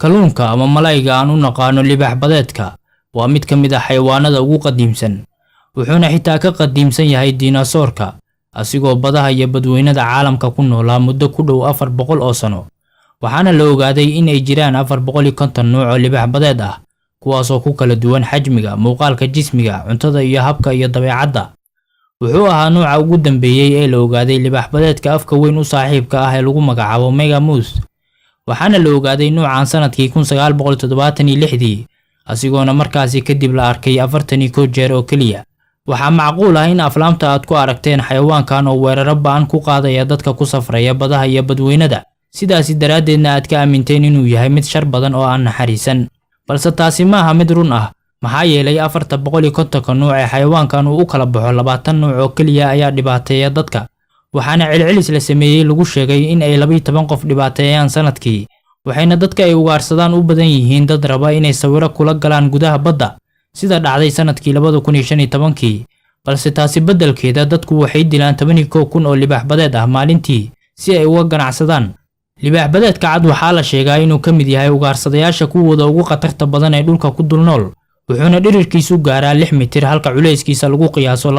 Kalluunka ama malayga aan u naqaano libaax badeedka waa mid ka mid ah xayawaanada ugu qadiimsan, wuxuuna xitaa ka qadiimsan yahay diinasoorka, asigoo badaha iyo badweynada caalamka ku noolaa muddo ku dhow 400 oo sano. Waxaana la ogaaday in ay jiraan 450 nuuc oo libaax badeed ah, kuwaasoo ku kala duwan xajmiga, muuqaalka jismiga, cuntada iyo habka iyo dabeecadda. Wuxuu ahaa nuuca ugu dambeeyey ee la ogaaday libaax badeedka afka weyn u saaxiibka ah ee lagu magacaabo Megamus. Waxaana la ogaaday nuucan sanadkii 1976dii, asigoona markaasi kadib la arkay 41 jeer oo keliya. Waxaa macquul ah in aflaamta aad ku aragteen xayawaankan oo weeraro ba'an ku qaadaya dadka ku safraya badaha iyo badweynada, sidaasi daraaddeedna aad ka aaminteen inuu yahay mid shar badan oo aan naxariisan. Balse taasi maaha mid run ah, maxaa yeelay 450-ka nuuc ee xayawaankan uu u kala baxo, 20 nuuc oo keliya ayaa dhibaateeya dadka. Waxaana celcelis la sameeyey lagu sheegay in ay 12 qof dhibaateeyaan sanadkii, waxayna dadka ay ugaarsadaan u badan yihiin dad raba inay sawiro kula galaan gudaha badda, sida dhacday sanadkii 2015kii. Balse taasi beddelkeeda, dadku waxay dilaan 11,000 oo libaax badeed ah maalintii si ay uga ganacsadaan. Libaax badeedka cad waxaa la sheegaa inuu ka mid yahay ugaarsadayaasha kuwooda ugu khatarta badan ee dhulka ku dul nool, wuxuuna dhirirkiisu gaaraa 6 mitir, halka culayskiisa lagu qiyaaso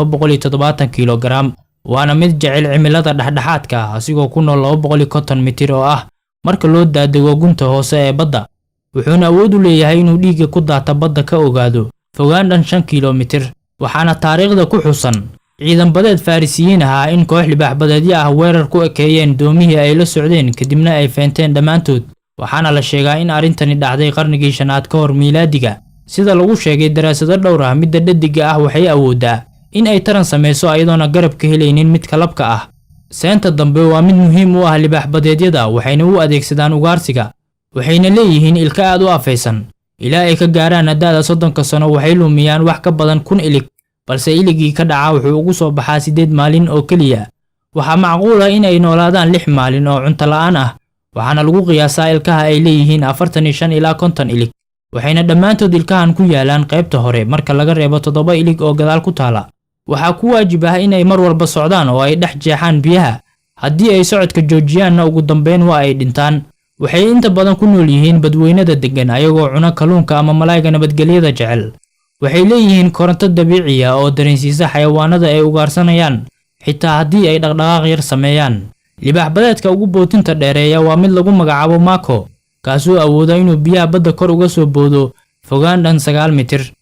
2270 kilogaram. Waana mid jecel cimilada dhexdhexaadka ah, asigoo ku nool 250 mitir oo ah marka loo daadego gunta hoose ee badda. Wuxuuna awood u leeyahay inuu dhiigga ku daata badda ka ogaado fogaan dhan 5 kilomitir. Waxaana taariikhda ku xusan ciidan badeed Farisiyiin ahaa in koox libaax badeedyo ah weerar ku ekeeyeen doomihii ay la socdeen, kadibna ay feenteen dhammaantood. Waxaana la sheegaa in arrintani dhacday qarnigii shanaad ka hor miilaadiga. Sida lagu sheegay daraasado dhowr ah, midda dhadiga ah waxay awooddaa in ay taran samayso ayadoona garab ka helaynin midka labka ah. Seenta dambe waa mid muhiim u ah libaax badeedyada, waxayna u adeegsadaan ugaarsiga. Waxayna leeyihiin ilka aad u afaysan. Ilaa ay ka gaaraan da'da 30-ka sano waxay lumiyaan wax ka badan 1000 ilig, balse iligii ka dhaca wuxuu ugu soo baxaa 8 maalin oo keliya. Waxaa macquul ah in ay noolaadaan 6 maalin oo cunto la'aan ah. Waxaana lagu qiyaasaa ilkaha ay leeyihiin 45 ilaa 50 ilig, waxayna dhammaantood ilkahan ku yaalaan qaybta hore, marka laga reebo 7 ilig oo gadaal ku taala. Waxaa ku waajib ah in ay mar walba socdaan oo ay dhex jeexaan biyaha. Haddii ay socodka joojiyaanna, ugu dambeyn waa ay dhintaan. Waxay inta badan ku nool yihiin badweynada deggan, ayagoo cuna kalluunka ama malayga nabadgelyada jecel. Waxay leeyihiin koronto dabiici ah oo dareensiisa xayawaanada ay ugaarsanayaan, xitaa haddii ay dhaqdhaqaaq yar sameeyaan. Libaax badeedka ugu bootinta dheereeya waa mid lagu magacaabo Mako, kaasoo awooda inuu biyaha badda kor uga soo boodo fogaan dhan 9 mitir.